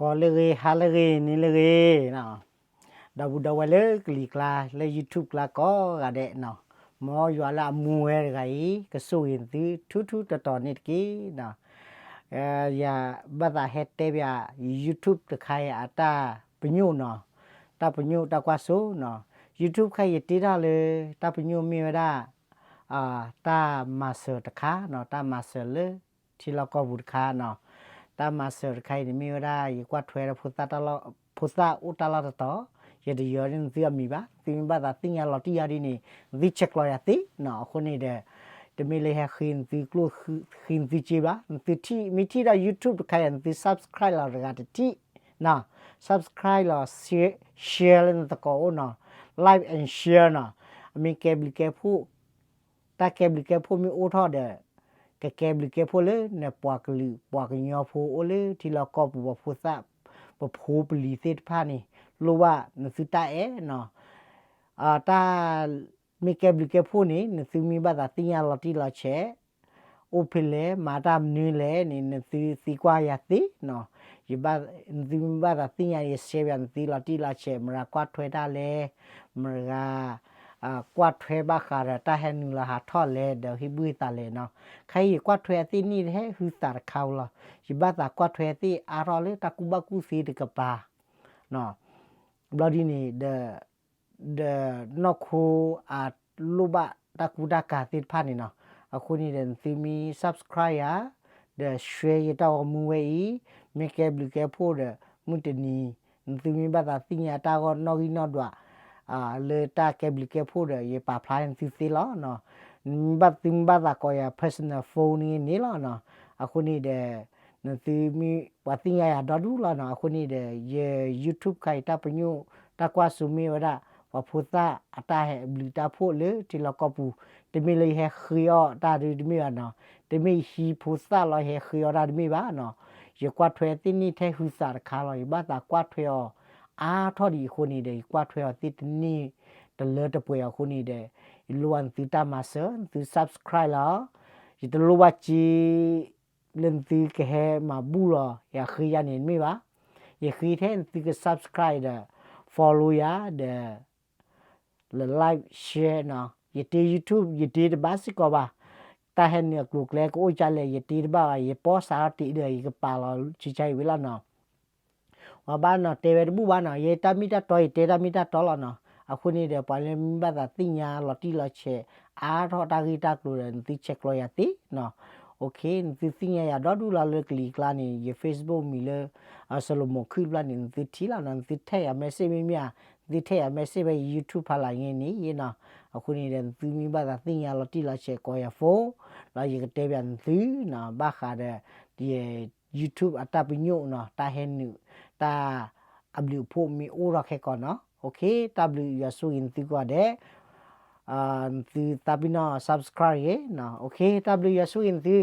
ဂီၤလၢအဂ့ၤ, ဟါလၢအဂ့ၤ, နံၤလၢအဂ့ၤနီၤ, ဒီပုၢ်ဒီဝဲၢ်လၢကလံၤကျါ လၢ YouTube ကျါကိးဂၤဒဲးနီၤ, မ်ယွၤလၢအမူဝဲတဂၤအံၤ ကဆိၣ်ဂ့ၤနသု ထူထူတီတီန့ၣ်တက့ၢ်နီၤ. ယဘၣ်သးဟဲတဲပၠး YouTube တခါအံၤအတၢ်ပညိၣ်နီၤ, တၢ်ပညိၣ်တၢ်ကွၢ်စိနီၤ, YouTube ခါအံၤယတ့ထီၣ်လၢ တၢ်ပညိၣ်မ့ၢ်ဝဲဒၣ် တၢ်မၤစၢၤတခါနီၤ, တၢ်မၤစၢၤလၢ ထံလီၢ်ကီၢ်ပူၤတခါနီၤ, တၢ်မၤစၢၤတခါအံၤန့ၣ်မ့ၢ်ဝဲဒၣ် ယကွၢ်ထွဲဒီး ဖိသၣ်အိၣ်တၢ်လီၢ်တတီၤ, ယတယၢၤန့ၢ်နသုအမံၤဘၣ်, သုမ့ၢ်ဘၣ်သးသ့ၣ်ညါလီၤတံၢ်ယၤဒ်န့ၣ် နသုဆဲးကျိးယၤသ့နီၤ, အဃိန့ၣ်ဒီး တမ့ၢ်လၢဟဲဃ့နသုကျိၣ် ဃ့နသုစ့ဘၣ်, နသုထံၣ် မ့ၢ်ထံၣ်ဒီး YouTube တခါအံၤ နသု subscribe လီၤတဂၤတထံၣ်နီၤ, subscribe လီၤ share လၢနသကိးအိၣ်နီၤ, like and share နီၤ, အမ့ၢ်ကဲဘျုးကဲဖှိၣ် တၢ်ကဲဘျုးကဲဖှိၣ်မ့ၢ်အိၣ်ထီၣ်ဒီး ကကဲဘျုးကဲဖှိၣ်လၢနပှၤကလုာ် ပှၤကညီဖိအိၣ်လၢထံလီၢ်ကီၢ်ပူၤပှၤဖိသၣ် ပဖိပလံၤသ့ၣ်တဖၣ်န့ၣ် လိၣ်ဘၣ်နသုတၢ်အဲၣ်နီၤ, တၢ် မ့ၢ်ကဲဘျုးကဲဖှိၣ်န့ၣ် နသုမ့ၢ်ဘၣ်သးသ့ၣ်ညါလီၤတံၢ်လီၤဆဲး အိၣ်ဖဲလဲၣ် မၤတၢ်မနုၤလဲၣ်န့ၣ် နသုသံကွၢ်ယၤသ့နီၤ, ယဘၣ် နသုမ့ၢ်ဘၣ်သးသ့ၣ်ညါ ယရှဲပၠးနသုလီၤတံၢ်လီၤဆဲး မတၤကွၢ်ထွဲတၢ်လဲၣ်, မတၤ ကွၢ်ထွဲဘၣ်ဃးဒီးတၢ်ဟဲနုာ်လီၤဟးထီၣ်လဲၣ် ဒီးဟ့ၣ်ဘူၣ်ဟ့ၣ်သးလဲၣ်နီၤ, ခဲအံၤယကွၢ်ထွဲအသ့ၣ်န့ၣ်တဟဲဟုသးတခါဧိၤလီၤ, ယဘၣ်သးကွၢ်ထွဲအသ့ၣ်အါထီၣ်လၢတၢ်ကူၣ်ဘၣ်ကူၣ်သ့တကပၤ ဘျီဒ်န့ၣ်ဒီး ဒီးနီၢ်ခိအလိၣ်ဘၣ်တၢ်ကူတၢ်ကၤသ့ၣ်တဖၣ်န့ၣ်နီၤ, အဃိန့ၣ်ဒီး နသုမ့ၢ် subscribe ယၤ ဒီး share ယတၢ်ဂီၤမူဝဲအံၤ, မ့ၢ်ကဲဘျုးကဲဖှိၣ်ဒီး မုၢ်တနံၤ နသုမ့ၢ်ဘၣ်သးသ့ၣ်ညါတၢ်ဂီၢ်နီၣ်ဂံၢ်နီၣ်ဒွး လၢတၢ်ကဲဘျုးကဲဖှိၣ်ဒီး ယပာ်ဖျါနသုသ့လီၤ. မ့ၢ်ဘၣ်သုမ့ၢ်ဘၣ်သးကိးယၤ personal phone န့ၣ်န့ၣ်လီၤနီၤ, အဃိန့ၣ်ဒီး နသုမ့ၢ်ပှၤသ့ၣ်ညါယၤဒီဒူၣ်လီၤနီၤ, အဃိန့ၣ်ဒီး ယ YouTube ခါအံၤတၢ်ပညိၣ်တၢ်ကွၢ်စိမ့ၢ်ဝဲဒၣ် ပှၤဖိသၣ်အတၢ်ဟဲဘျုးတၢ်ဖှိၣ်လၢထံလီၢ်ကီၢ်ပူၤ, တမ့ၢ်လၢယဟဲဃ့အီၣ်တၢ်ဒုတမ့ၢ်ဘၣ်နီၤ, တမ့ၢ်ယဟံးဖိသၣ်လီၤ ယဟဲဃ့အီၣ်တၢ်တမ့ၢ်ဘၣ်နီၤ, ယကွၢ်ထွဲသ့ၣ်န့ၣ်ထဲဟုသးတခါလီၤ, ယဘၣ်သးကွၢ်ထွဲအီၤအါထီၣ်ဒံးအဃိန့ၣ်ဒီး ယကွၢ်ထွဲအီၤသ့ၣ်တန့ၢ်တလၢတပှဲၤအဃိန့ၣ်ဒီး ယလိၣ်ဘၣ်နသုတၢ်မၤစၢၤ နသု subscribe လီၤ, ယတလိၣ်ဘၣ်စ့ လၢနသုကဟဲမၤဘူၣ်လီၤ ယဃ့ယၤန့ၣ်တမ့ၢ်ဘၣ်, ယဃ့ထဲနသုက subscribe ဒီး follow ယၤဒီး လၢ like share နီၤ, ယတ့ YouTube ယတ့တဘၣ်စ့ၢ်ကီးဘၣ်, တၢ်ဟဲနုာ်အကျိၤအကျဲကအိၣ်ကလဲၣ် ယတ့တဘၣ်ဘၣ်, ယပီစးထီၣ်တ့ဒီး ယကပာ်လီၤဆံဆါအံၤဝံၤလီၤနီၤ ဝဲဘၣ်နီၤ တဲဝဲတဘူၣ်ဘၣ်နီၤ, ယတၢ်မ့ၢ်တၢ်တီ ယတဲတၢ်မ့ၢ်တၢ်တီလီၤနီၤ, အဃိန့ၣ်ဒီး ပှၤလၢမ့ၢ်ဘၣ်သးသ့ၣ်ညါလီၤတံၢ်လီၤဆဲး အါထီၣ်တၢ်ဂ့ၢ်တၢ်ကျိၤဒီး နသုဆဲးကျိးယၤသ့နီၤ, နသုသ့ၣ်ညါယၤဒီဒူၣ်လီၤလၢကလံၤကျါန့ၣ် ယ Facebook မံၤလၢ စလိမိၣ်ခုၣ်တဖျၢၣ်န့ၣ် နသုထံၣ်လီၤနီၤ, နသုထဲယၤ message မ့မ့ၢ်ဧါ, နသုထဲယၤ message ဖဲယ YouTube ဖးလၢ်ယဲန့ၣ်နီၤ, အဃိန့ၣ်ဒီး နသုမ့ၢ်ဘၣ်သးသ့ၣ်ညါလီၤတံၢ်လီၤဆဲးကိးယၤ phone လီၤ ယကတဲပၠးနသုနီၤ, ဘၣ်ဃးဒီး ယ YouTube အတၢ်ပညိၣ်နီၤ, တၢ်ဟဲနုာ် တၢ်အဘျုးအဖှိၣ်မ့ၢ်အိၣ်ထီၣ်ခဲကီးနီၤ, တၢ်ဘျုးယွၤဆိၣ်ဂ့ၤနသုကိးဂၤဒဲး, နသုသးပ့ၤနီၣ် subscribe ဂ့ၤနီၤ, တၢ်ဘျုးယွၤဆိၣ်ဂ့ၤနသု